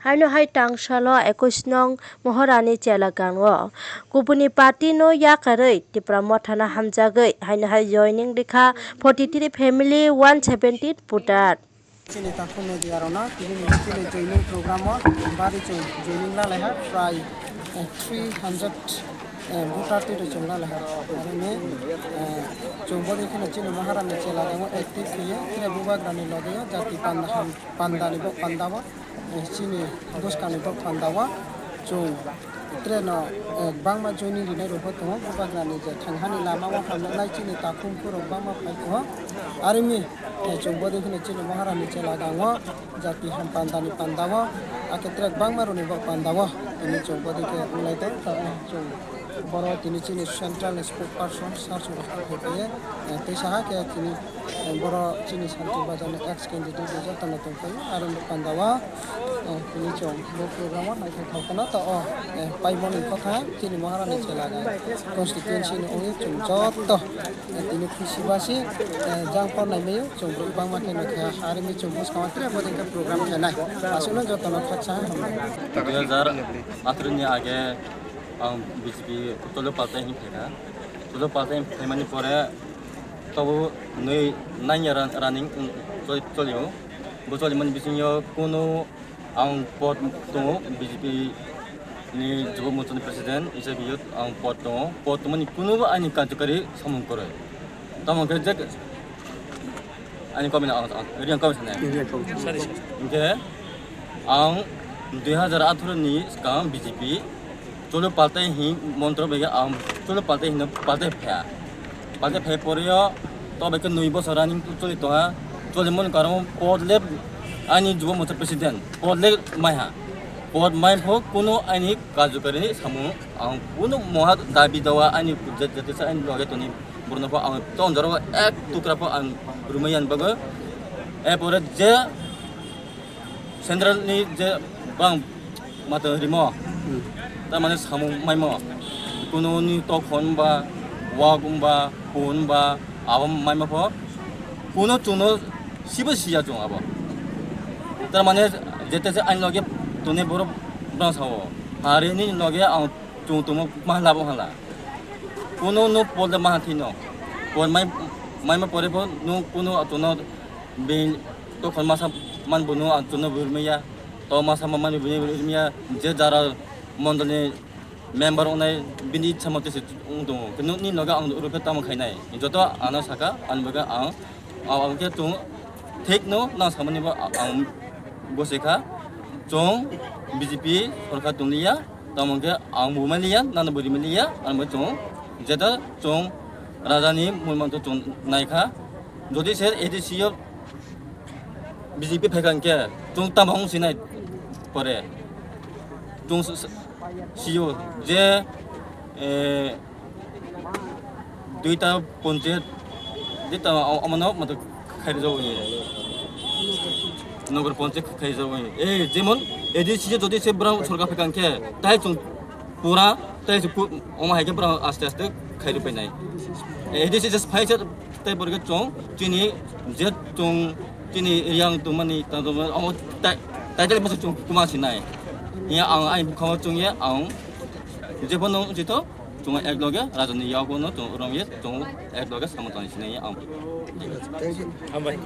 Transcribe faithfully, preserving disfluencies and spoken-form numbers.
Haino hai tangsalo ekwis nong Mohorani chela gango. Kubuni party no yakarwi Tipra Mothano hamjagwi haino hai joining rikha forty three family, one seventeen voter. Chini takhuk media rokno tini chini joining program o bari chwng joining lalaiha prai, eh, three hundred, eh, voter twi rok chwng lalaiha. Aroni, eh, chwng boni kheno chini Maharani chela gango active khaye, tere bubagrani logeo jati panda ham, pandani bo panda bo. Eh, chini bwskangni bok pandao chwng treno, eh, bangma joining rinai rokbo tongo. Bubagrani je thanghani lamao hamjaknai chini takhuk phurok bangma phai tongo. Arimi, eh, chwng bodi kheno chini Maharani chela gango jati ham pandani pandao, akhe trek bangma roni bok pandao. Tini chwng bodi khe wnglai tong, chwng boro tini chini central spokesperson sir chwng hai phai, eh, tei saha khe tini, eh, boro chini Santir Bazar ni ex candidate jotono tongphai, aro pandao, eh, tini chwng bo program o naithok thok kheno to o, eh, paimoni kotha chini Maharani chela constituency ni ongwi chwng joto, eh, tini khusi basi, eh, jang por nai maiyo chwng bwrwi bangma khe nokha arimi chwng bwskang o tere bo program khainai aswkno jotono khaksa hambai. Dui hajar atharo ni age ang B J P Tolo Paltai hinwi phaikha. Tolo Paltai hinwi phaimani pore tobo nui nine year run-, running, um, choli-, cholio. Bo cholimani bisingo kunu ang pod tongo, B J P ni Jubo Morcha ni president hisabe ang pod tongo. Pod tongmani kunubo ani karjokari samung kwrwi. Tamo khe je Ani comment ang, ang, real comment sanai. Real comment. Hingke ang dui hajar atharo ni skang B J P Tolo Paltai hin montro bege ang Tolo Paltai hin paltai phaya. Paltai phaya pore yo to beke nui bosor running choli tonga. Choli mon karon pod le ani Jubo Morcha president pod le maiha. Pod mai pho kuno ani karjokari samung ang kuno moha dabi dawa ani jat-, jatisa ani loge toni borno pho ang ton jaro ek tukra pho ang rumai yan bago. E pore je central ni je bang mata rimo, hmm, ta mane samung maimo, kuno ni tokhon ba, wak ba, phone ba, abo maima pho, kuno chuno sibo siya chung abo. Ta mane jete se ani loge toni borok bang sao, hari ni loge ang chung tongmo ma labo hala. Kuno no pod le ma thino. Pod mai, maima pore pho no kuno chuno bin tokhon masa man bono ang chuno burmiya. To masa man burmiya je jara mondol ni member ongnai bini ichha mote se wng tongo. Khe nokni nogo ang rw khe tamo khainai. Joto ano saka, ani bagwi ang, ang, ang khe chwng thik no nang samani bo ang bwswi kha. Chwng B J P sorkar tong liya, tamo khe ang bo maliya, nano bo rimaliya, ani bo chwng jeta chwng raja ni mul manto chwng nai kha. Jodi se A D C o B J P phai kha hwnkhe chwng tamo wng sinai pore. Chwng s-, s-, sio je, eh, duita ponchayat, duita o-, omono mato khairjao ye. Nogor ponchayat khairjao ye. Eh, jemon A D C jodi se bwrang sorkar phai kha hwnkhe, tai chwng pura, tai se pu-, omo hai khe bwrang aste aste khairwi painai. Eh, A D C just phai se, tai borok chwng chini je chwng chini yang tongmani, tang tongmani, omo tai, tai tele bwswk chwng kuma sinai. Ya ang ai bwkhango chwng ya ang jebono jito chwng ek loge rajani yagono chwng romye chwng ek loge samung tangwi sinai ang. Thank you. Hambai.